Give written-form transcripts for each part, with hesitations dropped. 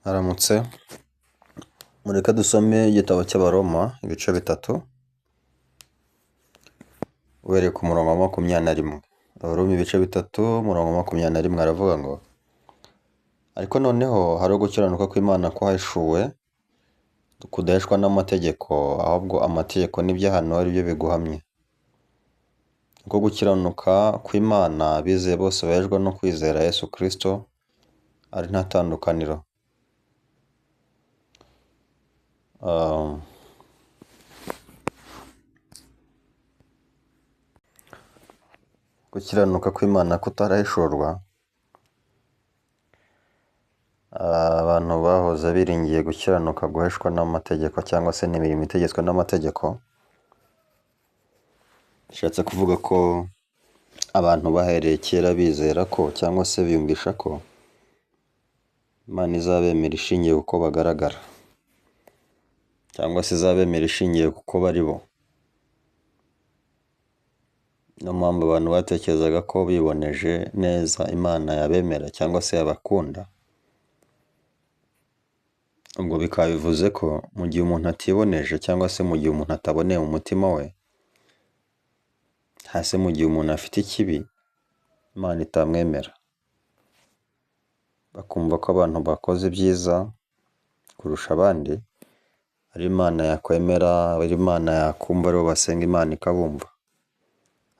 Mwaramutse, mureke dusome igitabo cy'Abaroma ibice bitatu, uhereye ku murongo wa 21. Abaroma ibice bitatu, umurongo wa 21 aravuga ngo: Ariko noneho hari ugukiranuka kw'Imana kwahishuwe, kudaheshwa n'amategeko, ahubwo amategeko n'ibyahanuwe ari byo biguhamya. Uko gukiranuka kw'Imana abizeye bose baheshwa no kwizera Yesu Kristo ari nta tandukaniro. Gukiranuka kw'Imana kutarahishurwa, abantu bahoze biringiye gukiranuka guheshwa n'amategeko cyangwa se n'imirimo itegetswe n'amategeko, bishatse kuvuga ko abantu bahereye kera bizera ko cyangwa se biyumvisha ko Imana izabemera ishingiye kuko bagaragara, cyangwa se izabemera ishingiye kuko bari bo. Niyo mpamvu abantu batekerezaga ko biboneje neza Imana yabemera cyangwa se yabakunda. Ubwo bikaba bivuze ko mu gihe umuntu atiboneje cyangwa se mu gihe umuntu ataboneye mu mutima we, hasi mu gihe umuntu afite ikibi, Imana itamwemera. Bakumva ko abantu bakoze ibyiza kurusha abandi, ari Imana yakwemera, ari Imana yakumva, aribo basenga Imana ikabumva,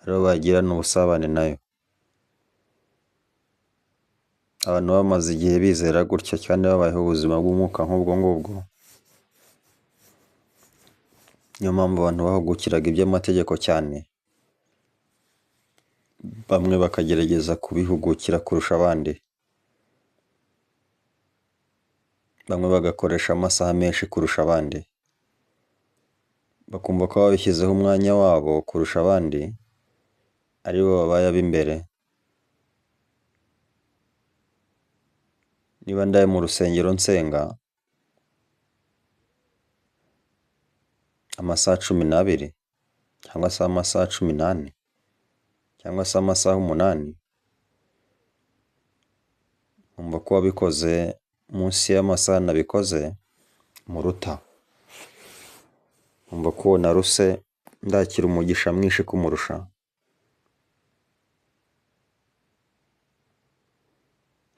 aribo bagirana ubusabane nayo. Abantu bamaze igihe bizera gutyo kandi babayeho ubuzima bw'umwuka nk'ubwo ngubwo. Niyo mpamvu abantu bahugukiraga iby'amategeko cyane, bamwe bakagerageza kubihugukira kurusha abandi, bamwe bagakoresha amasaha menshi kurusha abandi, bakumva ko babishyizeho umwanya wabo kurusha abandi, aribo babaye ab'imbere. Niba ndaye mu rusengero nsenga amasaha 12 cyangwa se amasaha 14 cyangwa se amasaha 8, nkumva ko wabikoze munsi y'amasaha nabikoze muruta, nkumva ko uwo naruse ndakira umugisha mwinshi kumurusha.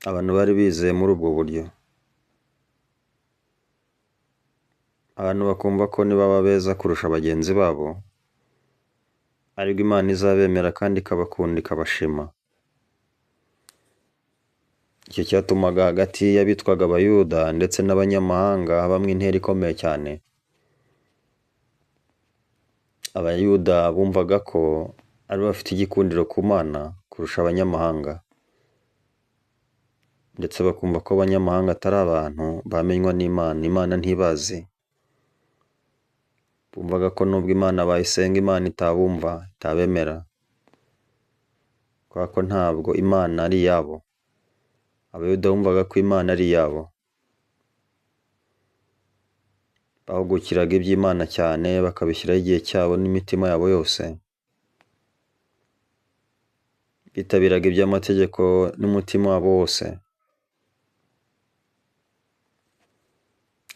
Abantu bari bizeye muri ubwo buryo. Abantu bakumva ko nibaba beza kurusha bagenzi babo, aribwo Imana izabemera kandi ikabakunda ikabashima. Icyo cyatumaga hagati y'abitwaga Abayuda ndetse n'abanyamahanga habamo intera ikomeye cyane. Abayuda bumvaga ko ari bo bafite igikundiro ku Mana kurusha abanyamahanga, ndetse bakumva ko abanyamahanga atari abantu bamenywa n'Imana, Imana ntibazi. Bumvaga ko nubwo Imana bayisenga Imana itabumva, itabemera, kubera ko ntabwo Imana ari iyabo. Abayuda bumvaga ko Imana ari iyabo. Bahugukiraga iby'Imana cyane, bakabishyiraho igihe cyabo n'imitima yabo yose. Bitabiraga iby'amategeko n'umutima wabo wose.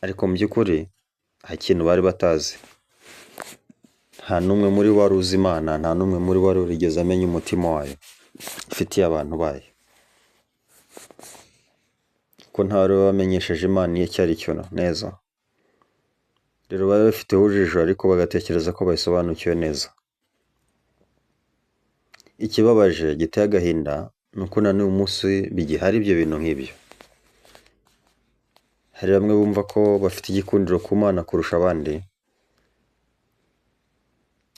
Ariko mu by'ukuri nta kintu bari batazi. Nta n'umwe muri bo wari uzi Imana, nta n'umwe muri bo wari warigeze amenya umutima wayo ifitiye abantu bayo, kuko nta wari wabamenyesheje Imana icyo ari cyo neza. Rero bari bafiteho urujijo ariko bagatekereza ko bayisobanukiwe neza. Ikibabaje giteye agahinda ni uko na n'uyu munsi bigihari ibyo bintu nk'ibyo. Hari bamwe bumva ko bafite igikundiro ku Mana kurusha abandi,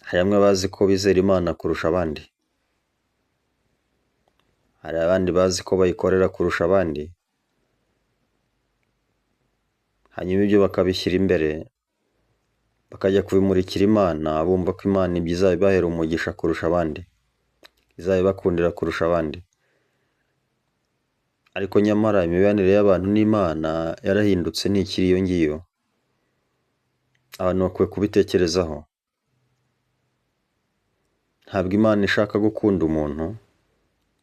hari bamwe bazi ko bizera Imana kurusha abandi, hari abandi bazi ko bayikorera kurusha abandi, hanyuma ibyo bakabishyira imbere, bakajya kubimurikira Imana, bumva ko Imana ibyo izabibahera umugisha kurusha abandi, izabibakundira kurusha abandi. Ariko nyamara imibanire y'abantu n'Imana yarahindutse, ntikiri iyo ngiyo. Abantu bakwiye kubitekerezaho. Ntabwo Imana ishaka gukunda umuntu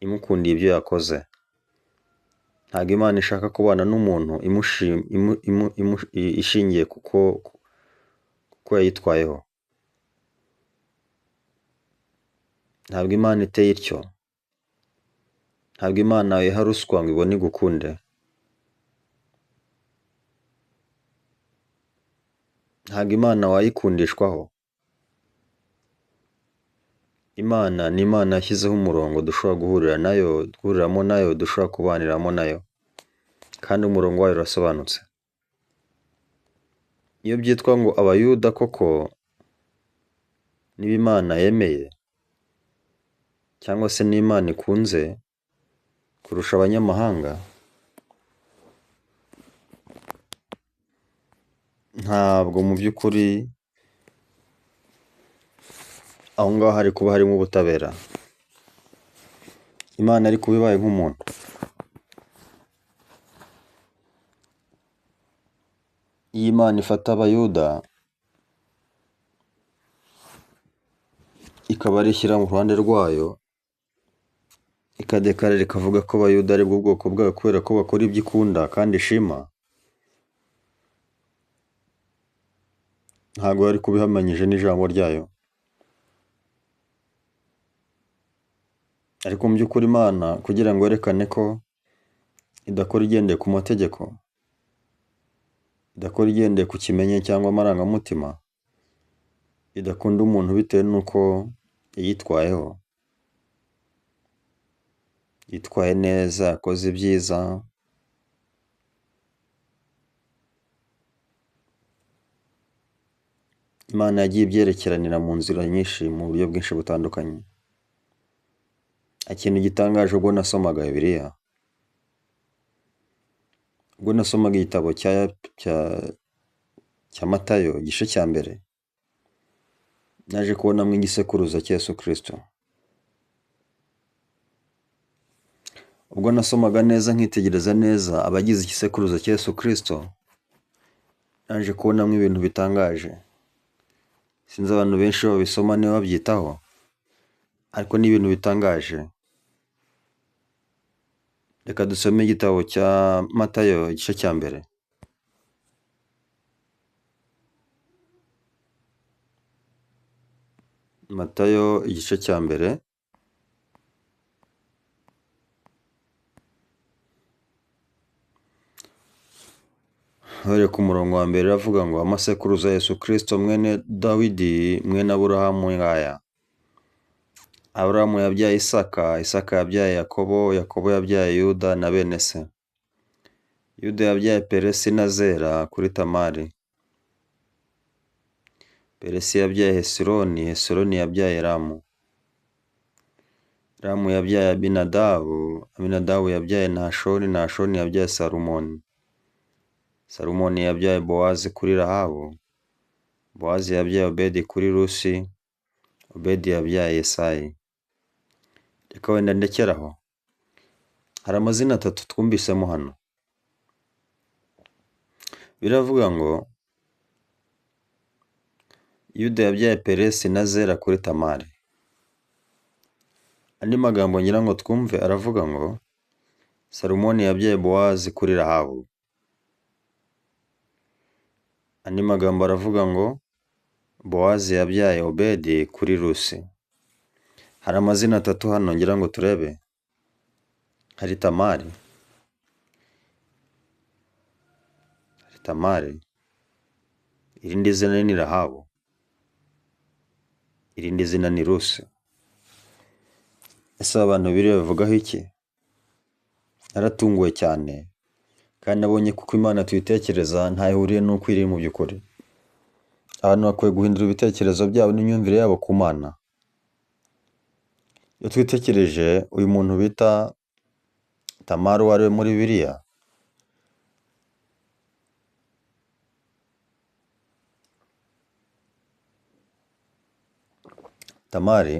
imukundiye ibyo yakoze, Ntabwo Imana ishaka kubana n'umuntu ishingiye kuko yayitwayeho. Ntabwo Imana iteye ityo. Ntabwo Imana iha ruswa ngo ibone igukunde. Ntabwo Imana wayikundishwaho. Imana ni Imana yashyizeho umurongo dushobora guhurira nayo, guhuriramo nayo, dushobora kubaniramo nayo, kandi umurongo wayo urasobanutse. Iyo byitwa ngo Abayuda koko niba Imana yemeye cyangwa se n'Imana ikunze kurusha abanyamahanga, ntabwo mu by'ukuri aho ngaho hari kuba harimo ubutabera. Imana ari kuba ibaye nk'umuntu. Iyo Imana ifata Abayuda ikaba arishyira mu ruhande rwayo, ikadekarara ikavuga ko Abayuda aribwo bwoko bwayo kubera ko bakora ibyo ikunda kandi ishima, ntabwo yari kuba ihamanyije n'ijambo ryayo. Ariko mu by'ukuri Imana kugira ngo yerekane ko idakora igendeye ku mategeko, idakora igendeye ku kimenyi cyangwa amarangamutima, idakunda umuntu bitewe n'uko yitwayeho, yitwaye neza, yakoze ibyiza, Imana yagiye ibyerekeranira mu nzira nyinshi mu buryo bwinshi butandukanye. Ikintu gitangaje ubwo nasomaga Bibiliya, ubwo nasomaga igitabo cya Matayo igice cya mbere, naje kubonamo igisekuruza cya Yesu Kristo. Ubwo nasomaga neza nkitegereza neza abagize igisekuruza cya Yesu Kristo, naje kubonamo ibintu bitangaje. Sinzi abantu benshi babisoma niba babyitaho, ariko ni ibintu bitangaje. Reka dusome igitabo cya Matayo igice cya mbere. Matayo igice cya mbere, uhereye ku murongo wa mbere iravuga ngo amasekuruza ya Yesu Kristo mwene Dawidi mwene Aburahamu ngaya. Aburahamu yabyaye Isaka, Isaka yabyaye Yakobo, Yakobo yabyaye Yuda na bene se. Yuda yabyaye Peresi na Zera kuri Tamari. Peresi yabyaye Hesironi, Hesironi yabyaye Ramu. Ramu yabyaye Abinadabu, Abinadabu yabyaye Nahashoni, Nahashoni yabyaye Salumoni. Salumoni yabyaye Bowazi kuri Rahabu, Bowazi yabyaye Obedi kuri Rusi, Obedi yabyaye Yesayi. Reka wenda ndekere aho. Hari amazina atatu twumvisemo hano. Biravuga ngo Yuda yabyaye Peresi na Zera kuri Tamari. Andi magambo ngira ngo twumve aravuga ngo Salumoni yabyaye Bowazi kuri Rahabu. Andi magambo aravuga ngo Bowazi yabyaye Obedi kuri Rusi. Hari amazina atatu hano ngira ngo turebe. Hari Tamari, hari Tamari, irindi zina ni Rahabu, irindi zina ni Rusi. Ese abantu biriya bavugaho iki? Naratunguwe cyane kandi nabonye kuko Imana tuyitekereza ntaho ihuriye n'uko iri mu by'ukuri. Abantu bakwiye guhindura ibitekerezo byabo n'imyumvire yabo ku Mana. Iyo twitekereje uyu muntu bita Tamari uwo ari we muri Bibiliya, Tamari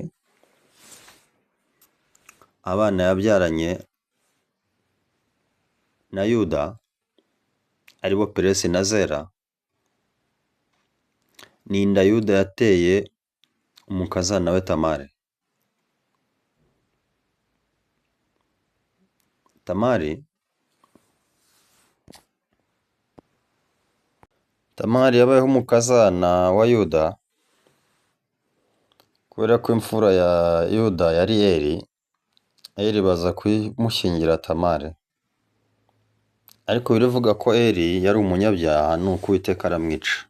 abana yabyaranye na Yuda aribo Peresi na Zera, ni inda Yuda yateye umukazana we Tamari. Tamari Tamari yabayeho umukazana wa Yuda, kubera ko imfura ya Yuda yari Eri, Eri baza kumushyingira Tamari. Ariko birivuga ko Eri yari umunyabyaha, nuko Uwiteka aramwica.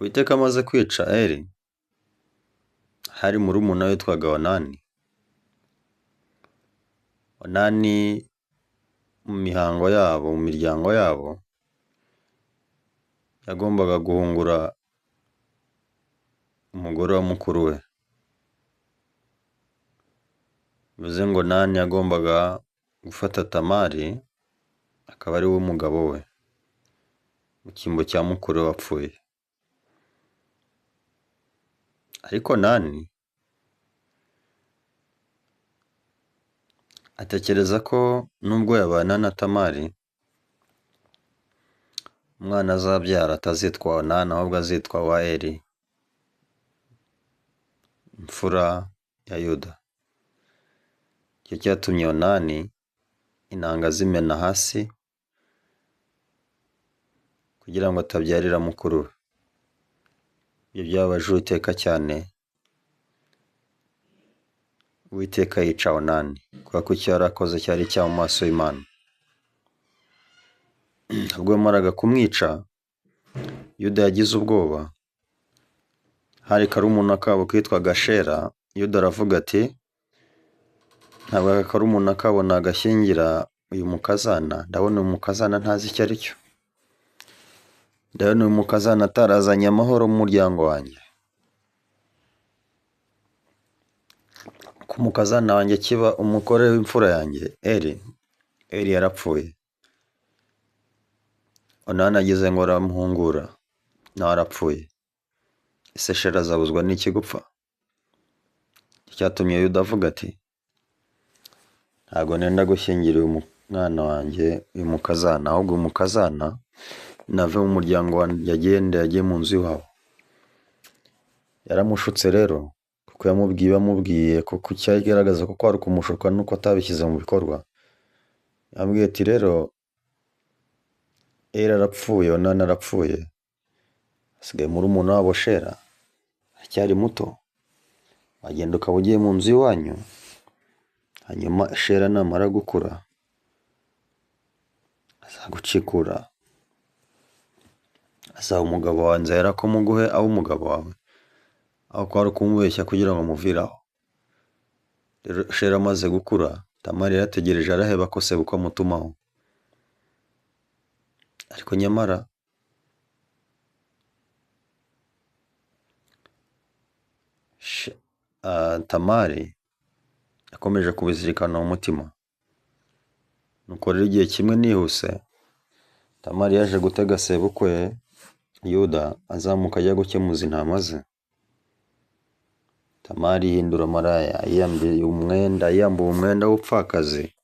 Uwiteka amaze kwica Eri, hari murumuna we witwaga Onani. Onani mu mihango yabo, mu miryango yabo, yagombaga guhungura umugore wa mukuru we. Bivuze ngo Onani yagombaga gufata Tamari akaba ari we mugabo we, mu cyimbo cya mukuru we wapfuye. Ariko Onani atekereza ko nubwo yabana na Tamari, umwana azabyara atazitwa Onani ahubwo azitwa uwa Eri, imfura ya Yuda. Icyo cyatumye Onani intanga azimena hasi kugira ngo atabyarira mukuru we. Ibyo byababaje Uwiteka cyane, Uwiteka yica Onani kubera ko icyo yari akoze cyari icyaha mu maso y'Imana. Ubwo yamaraga kumwica, Yuda yagize ubwoba. Hari karumuna kabo kitwaga Shera, Yuda aravuga ati ntabwo aka karumuna kabo nagashyingira uyu mukazana, ndabona uyu mukazana ntazi icyo ari cyo. Ndabona uyu mukazana atarazanye amahoro mu muryango wanjye. Ko umukazana wanjye kiba umugore w'imfura yanjye, Eri, Eri yarapfuye. Onani agize ngo aramuhungura, nawe arapfuye. Ese Shera azabuzwa n'iki gupfa? Icyatumye Yuda avuga ati ntabwo nenda gushyingira uyu mwana wanjye uyu mukazana, ahubwo uyu mukazana nave mu muryango wanjye agende ajye mu nzu iwabo. Yaramushutse rero, kuko yamubwiye kuko icyagaragaza ko kwari ukumushuka nuko atabishyize mu bikorwa. Yamubwiye ati rero Eri arapfuye, Onani arapfuye, hasigaye murumuna wabo Shera aracyari muto, wagenda ukaba ugiye mu nzu iwanyu, hanyuma Shera namara gukura azagucikura, azaba umugabo wawe, nzahera ko muguhe abe umugabo wawe. Aho kwari ukumubeshya kugira ngo amuvire aho. Rero Shera amaze gukura, Tamari yarategereje araheba ko sebukwe amutumaho. Ariko nyamara Tamari yakomeje kubizirikana mu mutima. Nuko rero igihe kimwe nihuse, Tamari yaje gutega sebukwe Yuda azamuka ajya gukemuza intama ze. Tamari yihindura maraya, yiyambuye umwenda, yiyambuye umwenda w'ubupfakazi,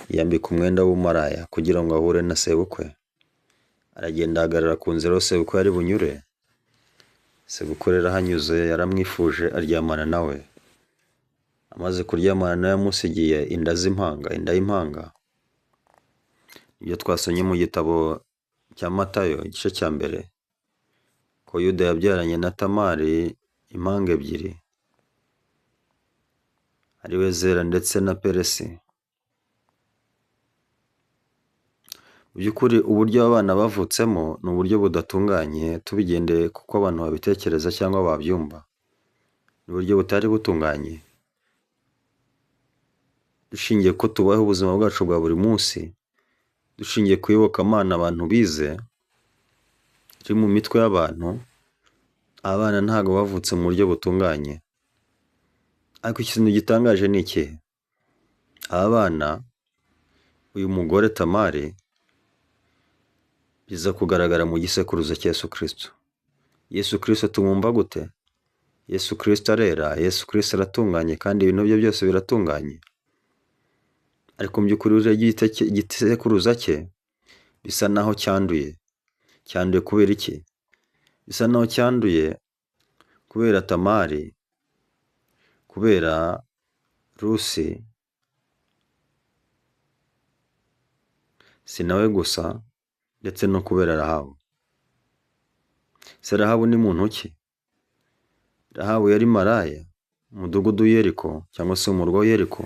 yiyambika umwenda w'ubumaraya kugira ngo ahure na sebukwe. Aragenda ahagarara ku nzira aho sebukwe yari bunyure. Sebukwe rero ahanyuze yaramwifuje aryamana nawe. Amaze kuryamana nawe yamusigiye inda z'impanga, inda y'impanga. Ibyo twasomye mu gitabo cya Matayo igice cya mbere, ko Yuda yabyaranye na Tamari impanga ebyiri, ariwe Zera ndetse na Peresi. Mu by'ukuri uburyo abana bavutsemo ni uburyo budatunganye, tubigendeye kuko abantu babitekereza cyangwa babyumva. Ni uburyo butari butunganye. Dushingiye ko tubaho ubuzima bwacu bwa buri munsi, dushingiye ku iyobokamana abantu bize, riri mu mitwe y'abantu, abana ntabwo bavutse mu buryo butunganye. Ariko ikintu gitangaje ni ikihe? Aba bana, uyu mugore Tamari, biza kugaragara mu gisekuruza cya Yesu Kristo. Yesu Kristo tumwumva gute? Yesu Kristo arera, Yesu Kristo aratunganye kandi ibintu bye byose biratunganye. Ariko mu by'ukuri urebye igisekuruza cye bisa naho cyanduye. Cyanduye kubera iki? Bisa naho cyanduye kubera Tamari, kubera Rusi, si nawe gusa, ndetse no kubera Rahabu. Se Rahabu ni muntu ki? Rahabu yari maraya, umudugudu w'i Yeriko cyangwa se umurwa w'i Yeriko.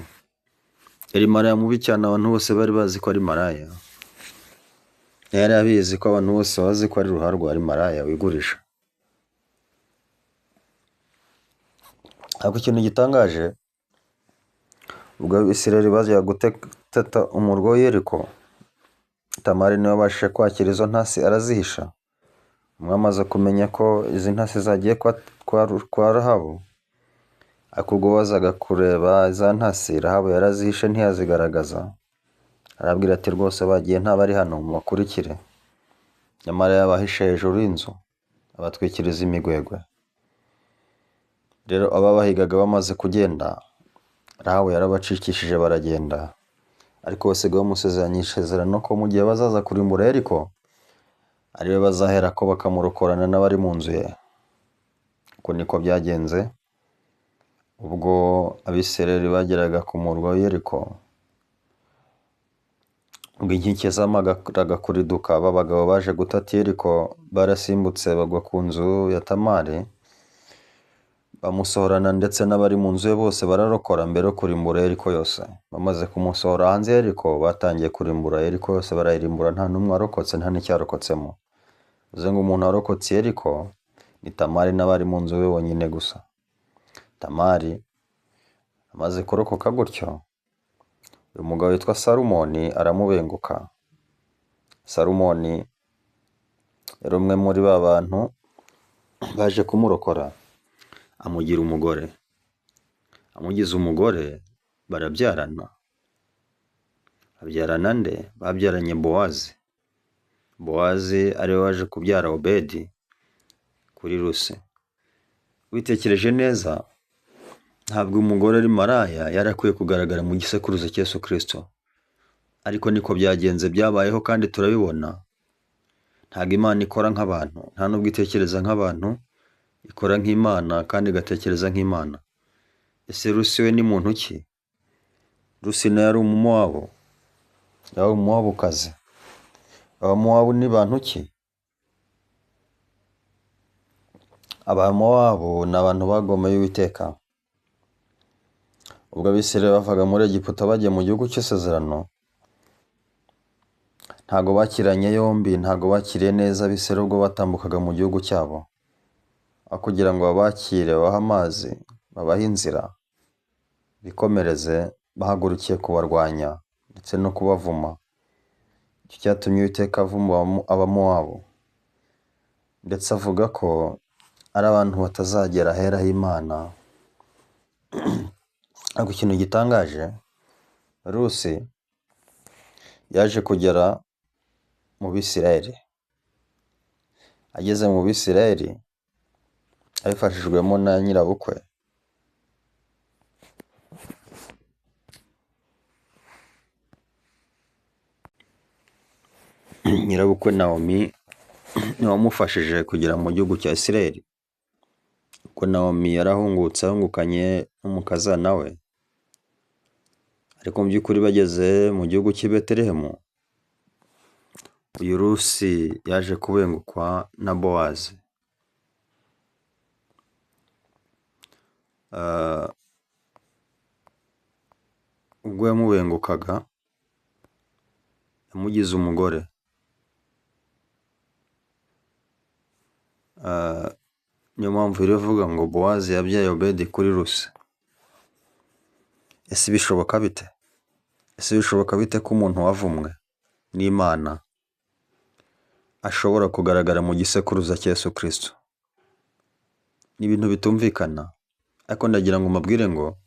Yari maraya mubi cyane, abantu bose bari bazi ko ari maraya. Yari abizi ko abantu bose bazi ko ari ruharwa, ari maraya wigurisha. Ariko ikintu gitangaje, ubwo Abisirayeli bajyaga gutata umurwa w'i Yeriko, Tamari niwe wabashije kwakira izo ntasi arazihisha. Umwami aza kumenya ko izi ntasi zagiye kwa Rahabu, ariko ubwo bazaga kureba za ntasi, Rahabu yarazihishe ntiyazigaragaza. Arababwira ati rwose bagiye ntabari hano, mubakurikire. Nyamara yabahishe hejuru y'inzu, abatwikiriza imigwegwe. Rero ababahigaga bamaze kugenda, Rahabu yarabacikishije baragenda. Ariko basigaye bamusezeranya isezerano ko mu gihe bazaza kurimbura Yeriko, ariwe bazaherako bakamurokorana n'abari mu nzu ye. Uko niko byagenze, ubwo Abisirayeli bageraga ku murwa wa Yeriko, ubwo inkike zamaraga kuriduka, ba bagabo baje gutata Yeriko barasimbutse bagwa ku nzu ya Tamari, bamusohorana ndetse n'abari mu nzu ye bose bararokora mbere yo kurimbura Yeriko yose. Bamaze kumusohora hanze ya Yeriko, batangiye kurimbura Yeriko yose, barayirimbura nta n'umwe warokotse, nta n'icyarokotsemo. Bivuze ngo umuntu warokotse Yeriko ni Tamari n'abari mu nzu ye bonyine gusa. Tamari amaze kurokoka gutyo, uyu mugabo witwa Salumoni aramubenguka. Salumoni yari umwe muri ba bantu baje kumurokora, amugira umugore. Amugize umugore barabyarana. Babyarana nde? Babyaranye Bowazi. Bowazi ariwe waje kubyara Obedi kuri Rusi. Witekereje neza, ntabwo umugore ari maraya yari akwiye kugaragara mu gisekuruza cya Yesu Kristo. Ariko niko byagenze, byabayeho kandi turabibona. Ntabwo Imana ikora nk'abantu, nta nubwo itekereza nk'abantu, ikora nk'Imana kandi igatekereza nk'Imana. Ese Rusi we ni muntu ki? Rusi nawe yari Umumowabu, yari Umumowabukazi. Abamowabu ni bantu ki? Abamowabu ni abantu bagomeye Uwiteka. Ubwo Abisirayeli bavaga muri Egiputa bagiye mu gihugu cy'isezerano, ntago bakiranye yombi, ntago bakiriye neza Abisirayeli ubwo batambukaga mu gihugu cyabo. Aho kugira ngo babakire, babahe amazi, babahe inzira, bikomereze, bahagurukiye kubarwanya ndetse no kubavuma. Icyo cyatumye Uwiteka avuma Abamowabu, ndetse avuga ko ari abantu batazagera ahera h'Imana. Ariko ikintu gitangaje, Rusi yaje kugera mu Bisirayeli. Ageze mu Bisirayeli abifashijwemo na nyirabukwe, nyirabukwe Nawomi niwe wamufashije kugera mu gihugu cya Isirayeli. Kuko Nawomi yarahungutse ahungukanye n'umukazana we, ariko mu by'ukuri bageze mu gihugu cy'i Betelehemu, uyu Rusi yaje kubengukwa na Bowazi. Ubwo yamubengukaga yamugize umugore. Niyo mpamvu irivuga ngo Bowazi yabyaye Obedi kuri Rusi. Ese bishoboka bite? Ese bishoboka bite ko umuntu wavumwe n'Imana ashobora kugaragara mu gisekuruza cya Yesu Kristo? Ni ibintu bitumvikana, ariko ndagira ngo mbabwire ngo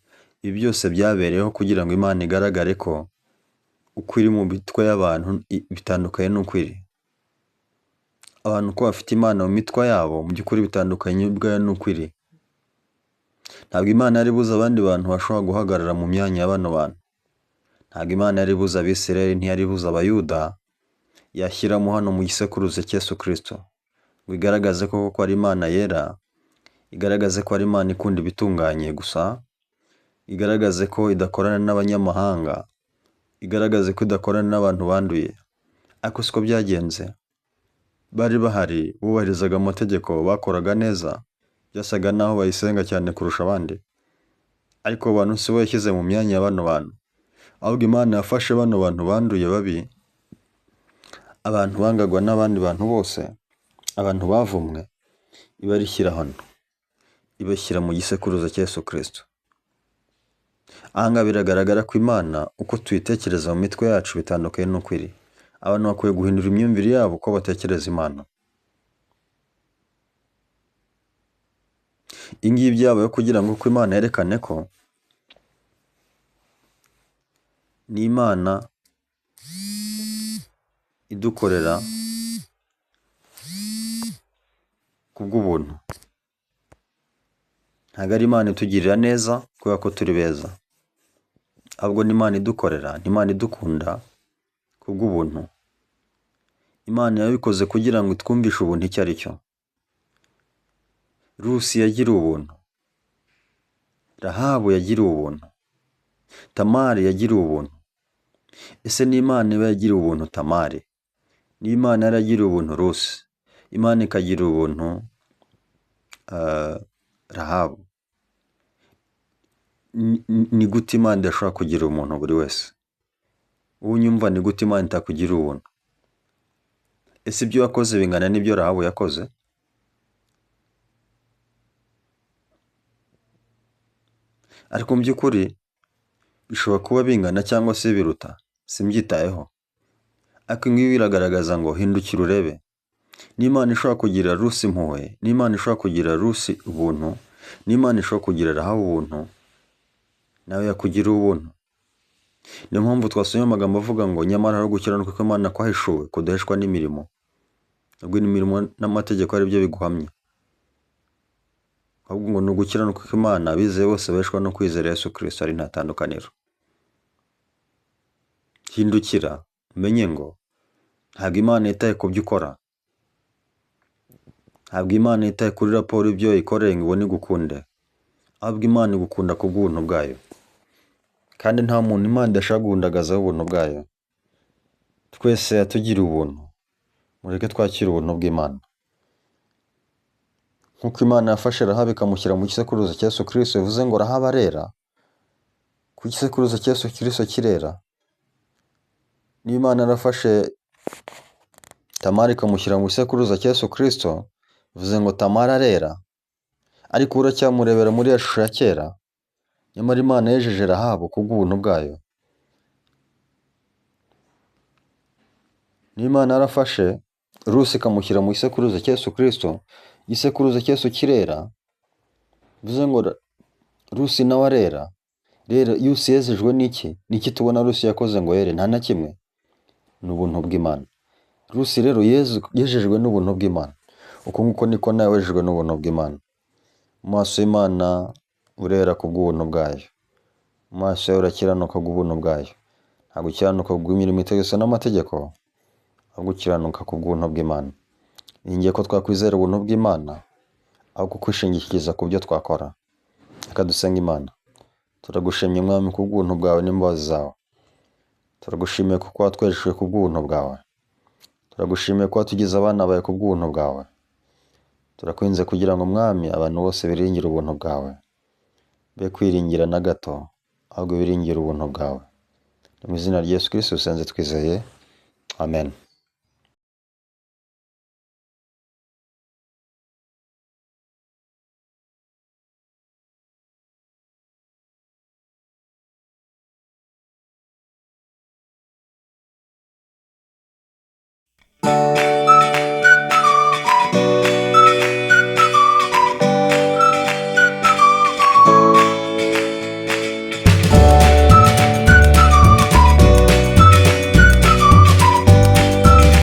ibi byose byabereyeho kugira ngo Imana igaragare ko uko iri mu mitwe y'abantu bitandukanye n'uko iri. Abantu uko bafite Imana mu mitwe yabo, mu by'ukuri bitandukanye ubwayo n'uko iri. Ntabwo Imana yari ibuze abandi bantu bashobora guhagarara mu myanya ya bano bantu. Ntabwo Imana yari ibuze Abisirayeli, ntiyari ibuze Abayuda, yashyiramo hano mu gisekuruza cya Yesu Kristo, ngo igaragaze ko koko ari Imana yera, igaragaze ko ari Imana ikunda ibitunganye gusa, igaragaze ko idakorana n'abanyamahanga, igaragaze ko idakorana n'abantu banduye. Ariko siko byagenze. bari bahari bubahirizaga amategeko, bakoraga neza, byasaga naho bayisenga cyane kurusha abandi. Ariko abo bantu si bo yashyize mu myanya ya bano bantu, ahubwo Imana yafashe bano bantu banduye babi, abantu bangagwa n'abandi bantu bose, abantu bavumwe, ibarishyira hano, ibashyira mu gisekuruza cya Yesu Kristo. Aha ngaha biragaragara ko Imana uko tuyitekereza mu mitwe yacu bitandukanye n'uko iri. Abantu bakwiye guhindura imyumvire yabo uko batekereza Imana. Ibi ngibi byabayeho kugira ngo uko Imana yerekane ko ni Imana idukorera kubw'ubuntu. Ntabwo ari Imana itugirira neza kubera ko turi beza, ahubwo ni Imana idukorera, ni Imana idukunda kubw'ubuntu. Imana yabikoze kugira ngo itwumvishe ubuntu icyo ari cyo. Rusi yagiriwe ubuntu, Rahabu yagiriwe ubuntu, Tamari yagiriwe ubuntu. Ese ni Imana iba yagiriwe ubuntu Tamari? Ni Imana yaragiriwe ubuntu Rusi, Imana ikagirira ubuntu Rahabu. Ni gute Imana idashobora kugirira umuntu buri wese? Ubu nyumva ni gute Imana itakugirira ubuntu? Ese ibyo wakoze bingana n'ibyo Rahabu yakoze? Ariko mu by'ukuri bishobora kuba bingana cyangwa se biruta, simbyitayeho. Ariko ibi ngibi biragaragaza ngo hindukira urebe. N'Imana ishobora kugirira Rusi impuhwe, n'Imana ishobora kugirira Rusi ubuntu, n'Imana ishobora kugirira Rahabu ubuntu, nawe yakugirira ubuntu. Niyo mpamvu twasomye amagambo avuga ngo nyamara hari gukiranuka kw'Imana kwahishuwe kudaheshwa n'imirimo, ubwo imirimo n'amategeko ari byo biguhamya, ahubwo ngo ni ugukiranuka kw'Imana abizeye bose baheshwa no kwizera Yesu Kristo, ari nta tandukaniro. Hindukira umenye ngo ntabwo Imana yitaye ku byo ukora, ntabwo Imana yitaye kuri raporo y'ibyo wayikoreye ngo ibone igukunde, ahubwo Imana igukunda ku bw'ubuntu bwayo. Kandi nta muntu Imana idashaka guhundagazaho ubuntu bwayo. Twese yatugiriye ubuntu, mureke twakire ubuntu bw'Imana. Nk'uko Imana yafashe Rahabu ikamushyira mu gisekuruza cya Yesu Kristo, bivuze ngo Rahabu arera, ku gisekuruza cya Yesu Kristo kirera. Niba Imana yarafashe Tamari ikamushyira mu gisekuruza cya Yesu Kristo, bivuze ngo Tamari arera, ariko uracyamurebera muri ya shusho ya kera. Nyamara Imana yejeje Rahabu kubw'ubuntu bwayo. Niba Imana yarafashe Rusi ikamushyira mu gisekuruza cya Yesu Kristo, igisekuruza cya Yesu kirera, bivuze ngo Rusi nawe arera. Rero Rusi yezejwe n'iki? Niki tubona Rusi yakoze ngo yere? Nta na kimwe. Ni ubuntu bw'Imana. Rusi rero yejejwe n'ubuntu bw'Imana. Uko nguko niko nawe wejejwe n'ubuntu bw'Imana. Mu maso y'Imana urera kubw'ubuntu bwayo. Mu maso yawe urakiranuka kubw'ubuntu bwayo. Ntabwo ukiranuka kubw'imirimo itegetswe n'amategeko, ahubwo ukiranuka kubw'ubuntu bw'Imana. Ningiye ko twakwizera ubuntu bw'Imana, ahubwo kwishingikiriza ku byo twakora. Reka dusenge Imana. Turagushimye Mwami kubw'ubuntu bwawe n'imbabazi zawe. Turagushimiye kuko watwejejwe kubw'ubuntu bwawe. Turagushimiye ko watugize abana bawe kubw'ubuntu bwawe. Turakwinze kugira ngo Mwami abantu bose biringire ubuntu bwawe, be kwiringira na gato, ahubwo biringire ubuntu bwawe. Mu izina rya Yesu Kristo dusenze twizeye, amen.